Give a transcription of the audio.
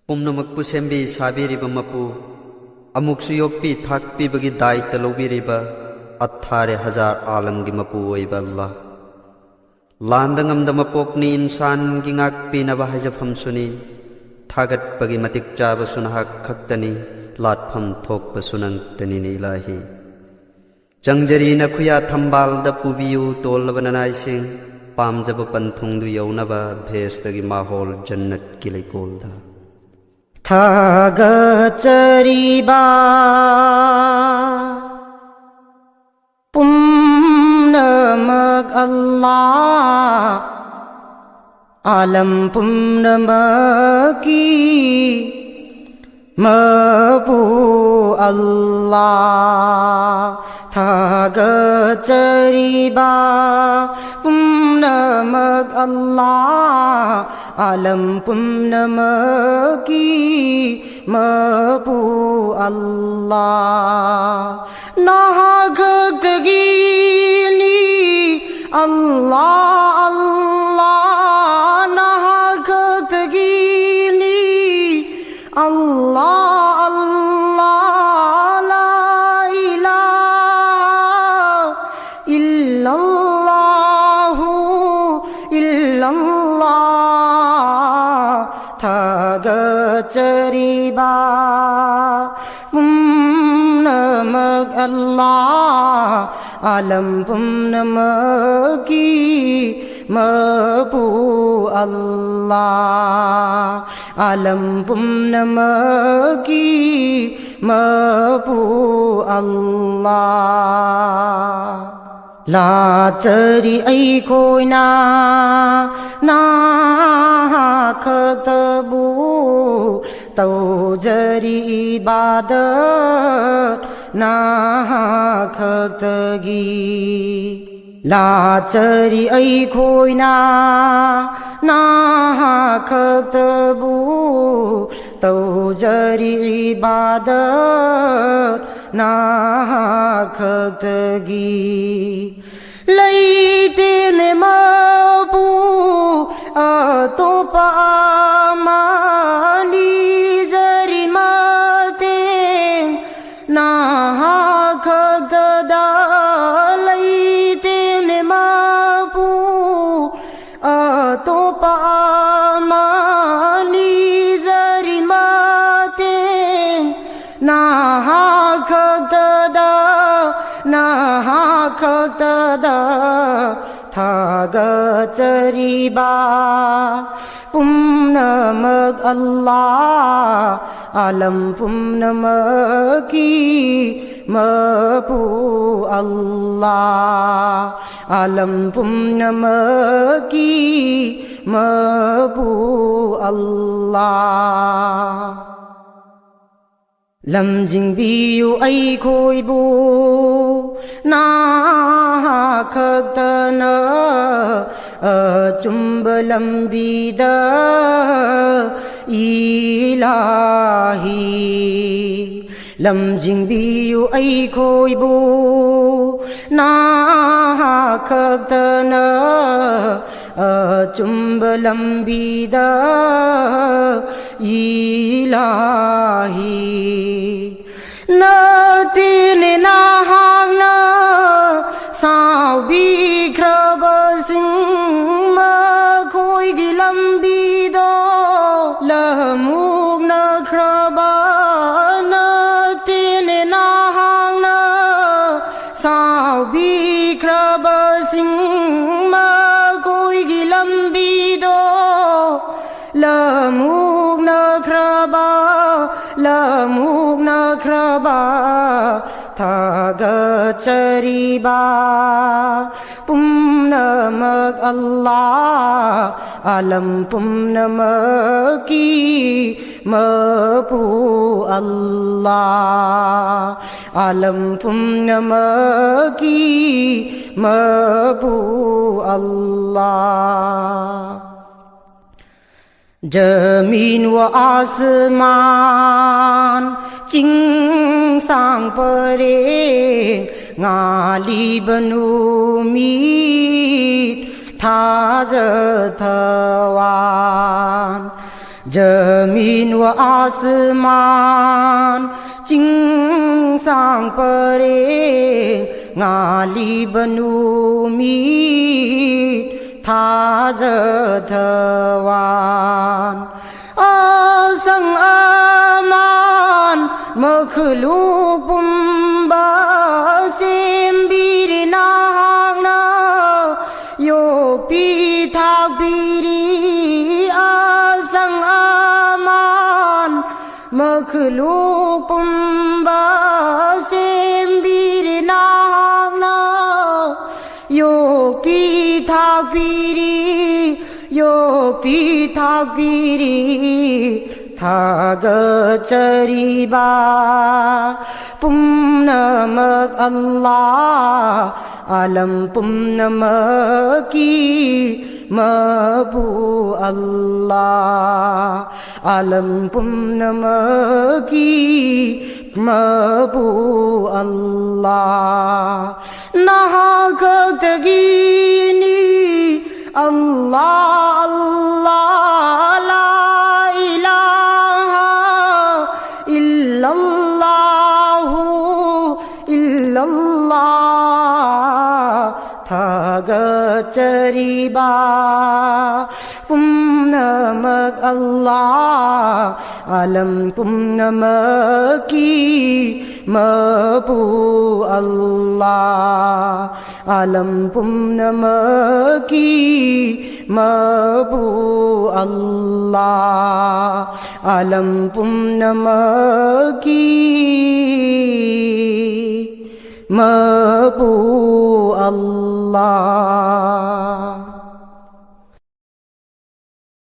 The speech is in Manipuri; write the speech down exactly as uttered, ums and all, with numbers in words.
ꯄꯨꯝꯅꯃꯛꯄꯨ ꯁꯦꯝꯕꯤ ꯁꯥꯕꯤꯔꯤꯕ ꯃꯄꯨ, ꯑꯃꯨꯛꯁꯨ ꯌꯣꯛꯄꯤ ꯊꯥꯛꯄꯤꯕꯒꯤ ꯗꯥꯏꯇ ꯂꯧꯕꯤꯔꯤꯕ ꯑꯊꯥꯔꯦ ꯍꯖꯥꯔ ꯑꯥꯂꯝꯒꯤ ꯃꯄꯨ ꯑꯣꯏꯕ ꯑꯜꯂꯥꯍ, ꯂꯥꯟꯗ ꯉꯝꯗꯕ ꯄꯣꯛꯅꯤ, ꯏꯟꯁꯥꯟꯒꯤ ꯉꯥꯛꯄꯤꯅꯕ ꯍꯥꯏꯖꯐꯝꯁꯨꯅꯤ꯫ ꯊꯥꯒꯠꯄꯒꯤ ꯃꯇꯤꯛ ꯆꯥꯕꯁꯨ ꯅꯍꯥꯛ ꯈꯛꯇꯅꯤ, ꯂꯥꯠꯐꯝ ꯊꯣꯛꯄꯁꯨ ꯅꯪꯇꯅꯤꯅꯦ ꯏꯂꯥꯍꯤ꯫ ꯆꯪꯖꯔꯤ ꯅꯈꯨꯌꯥ ꯊꯝꯕꯥꯜꯗ ꯄꯨꯕꯤꯌꯨ ꯇꯣꯜꯂꯕ ꯅꯅꯥꯏꯁꯤꯡ, ꯄꯥꯝꯖꯕ ꯄꯟꯊꯨꯡꯗꯨ ꯌꯧꯅꯕ ꯚꯦꯁꯇꯒꯤ ꯃꯥꯍꯣꯜ ꯖꯟꯅꯠꯀꯤ ꯂꯩꯀꯣꯜꯗ꯫ ꯊꯥꯒꯠꯆꯔꯤꯕ ꯄꯨꯝꯅꯃꯛ ꯑꯜꯂꯥꯍ, ꯑꯥꯂꯝ ꯄꯨꯝꯅꯃꯛꯀꯤ ꯃꯄꯨ ꯑꯜꯂꯥꯍ꯫ ꯊꯥꯒꯠꯆꯔꯤꯕ ꯄꯨꯝꯅꯃꯛ ꯑꯜꯂꯥꯍ, ꯑꯥꯂꯝ ꯄꯨꯝꯅꯃꯛꯀꯤ ꯃꯄꯨ ꯑꯜꯂꯥꯍ꯫ ꯅꯍꯥꯛ ꯈꯛꯇꯒꯤꯅꯤ ꯑꯜꯂꯥꯍ, ꯑꯜꯂꯥꯍ, ꯅꯍꯥꯛ ꯈꯛꯇꯒꯤꯅꯤ ꯑꯜꯂꯥꯍ, ꯑꯜꯂꯥꯍ, لا إله إلا الله، إلا الله꯫ ꯊꯥꯒꯠꯆꯔꯤꯕ ꯄꯨꯝꯅꯃꯛ ꯑꯜꯂꯥꯍ, ꯑꯥꯂꯝ ꯄꯨꯝꯅꯃꯛꯀꯤ ꯃꯄꯨ ꯑꯜꯂꯥꯍ, ꯑꯥꯂꯝ ꯄꯨꯝꯅꯃꯛꯀꯤ ꯃꯄꯨ ꯑꯜꯂꯥꯍ꯫ ꯂꯥꯠꯆꯔꯤ ꯑꯩꯈꯣꯏꯅ ꯅꯍꯥꯛ ꯈꯛꯇꯕꯨ, ꯇꯧꯖꯔꯤ ꯏꯕꯥꯗꯠ ꯅꯍꯥꯛ ꯈꯛꯇꯒꯤ꯫ ꯂꯥꯠꯆꯔꯤ ꯑꯩꯈꯣꯏꯅ ꯅꯍꯥꯛ ꯈꯛꯇꯕꯨ, ꯇꯧꯖꯔꯤ ꯏꯕꯥꯗꯠ ꯅꯍꯥꯛ ꯈꯛꯇꯒꯤ꯫ ꯂꯩꯇꯦꯅꯦ ꯃꯄꯨ ꯑꯇꯣꯞꯄ ꯑꯃꯅꯤ꯫ ꯊꯥꯒꯠꯆꯔꯤꯕ ꯄꯨꯝꯅꯃꯛ ꯑꯜꯂꯥ, ꯑꯥꯂꯝ ꯄꯨꯝꯅꯃꯛꯀꯤ ꯃꯄꯨ ꯑꯜꯂꯥ, ꯑꯥꯂꯝ ꯄꯨꯝꯅꯃꯛꯀꯤ ꯃꯄꯨ ꯑꯜꯂꯥ꯫ ꯂꯝꯖꯤꯡꯕꯤꯌꯨ ꯑꯩꯈꯣꯏꯕꯨ ꯅꯍꯥꯛ ꯈꯛꯇꯅ ꯑꯆꯨꯝꯕ ꯂꯝꯕꯤꯗ, ꯏꯂꯥꯍꯤ꯫ ꯂꯝꯖꯤꯡꯕꯤꯌꯨ ꯑꯩꯈꯣꯏꯕꯨ ꯅꯍꯥꯛ ꯈꯛꯇꯅ ꯑꯆꯨꯝꯕ ꯂꯝꯕꯤꯗ, ꯏꯂꯥꯍꯤ꯫ ꯅꯠꯇꯦꯅꯦ ꯅꯍꯥꯛꯅ ꯁꯥꯎꯕꯤꯈ꯭ꯔꯕꯁꯤꯡ, ꯃꯈꯣꯏꯒꯤ ꯂꯝꯕꯤꯗꯣ ꯂꯝꯃꯨꯛꯅꯈ꯭ꯔꯕ꯫ ꯅꯠꯇꯦꯅꯦ ꯅꯍꯥꯛꯅ ꯁꯥꯎꯕꯤꯈ꯭ꯔꯕꯁꯤꯡ, ꯃꯈꯣꯏꯒꯤ ꯂꯝꯕꯤꯗꯣ ꯂꯝꯃꯨꯛꯅꯈ꯭ꯔꯕ, ꯂꯝꯃꯨꯛꯅꯈ꯭ꯔꯕ꯫ ꯊꯥꯒꯠꯆꯔꯤꯕ ꯄꯨꯝꯅꯃꯛ ꯑꯜꯂꯥ, ꯑꯥꯂꯝ ꯄꯨꯝꯅꯃꯛꯀꯤ ꯃꯄꯨ ꯑꯜꯂꯥ, ꯑꯥꯂꯝ ꯄꯨꯝꯅꯃꯛꯀꯤ ꯃꯄꯨ ꯑꯜꯂꯥ꯫ ꯖꯃꯤꯟ ꯋꯥ ꯑꯁꯃꯥꯟ, ꯆꯤꯡꯁꯥꯡ ꯄꯔꯦꯡ, ꯉꯥꯜꯂꯤꯕ ꯅꯨꯃꯤꯠ, ꯊꯥꯖ ꯊꯋꯥꯟ꯫ ꯖꯃꯤꯟ ꯋꯥ ꯑꯁꯃꯥꯟ, ꯆꯤꯡꯁꯥꯡ ꯄꯔꯦꯡ, ꯉꯥꯜꯂꯤꯕ ꯅꯨꯃꯤꯠ, ꯊꯥꯖ ꯊꯋꯥꯟ꯫ ꯑꯁꯪ ꯑꯃꯥꯟ ꯃꯈꯂꯨꯛ ꯄꯨꯝꯕ ꯁꯦꯝꯕꯤꯔꯤ ꯅꯍꯥꯛ꯫ ꯃꯈꯂꯨꯛ ꯄꯨꯝꯕ ꯁꯦꯝꯕꯤꯔꯤ ꯅꯍꯥꯛꯅ, ꯌꯣꯛꯄꯤ ꯊꯥꯛꯄꯤꯔꯤ, ꯌꯣꯛꯄꯤ ꯊꯥꯛꯄꯤꯔꯤ, ꯊꯥꯒꯠꯆꯔꯤꯕ ꯄꯨꯝꯅꯃꯛ ꯑꯜꯂꯥꯍ, ꯑꯥꯂꯝ ꯄꯨꯝꯅꯃꯛꯀꯤ ꯃꯄꯨ ꯑꯜꯂꯥꯍ, ꯑꯥꯂꯝ ꯄꯨꯝꯅꯃꯛꯀꯤ ꯃꯄꯨ ꯑꯜꯂꯥꯍ, ꯅꯍꯥꯛ ꯈꯛꯇꯒꯤꯅꯤ ꯑꯜꯂꯥꯍ, ꯑꯜꯂꯥꯍ, لا إله إلا الله، إلا الله. ꯊꯥꯒꯠꯆꯔꯤꯕ ꯄꯨꯝꯅꯃꯛ ꯑꯜꯂꯥꯍ, ꯑꯥꯂꯝ ꯄꯨꯝꯅꯃꯛꯀꯤ ꯃꯄꯨ ꯑꯜꯂꯥꯍ, ꯑꯥꯂꯝ ꯄꯨꯝꯅꯃꯛꯀꯤ ꯃꯄꯨ ꯑꯜꯂꯥꯍ, ꯑꯥꯂꯝ ꯄꯨꯝꯅꯃꯛꯀꯤ ꯃꯄꯨ ꯑꯜꯂꯥꯍ꯫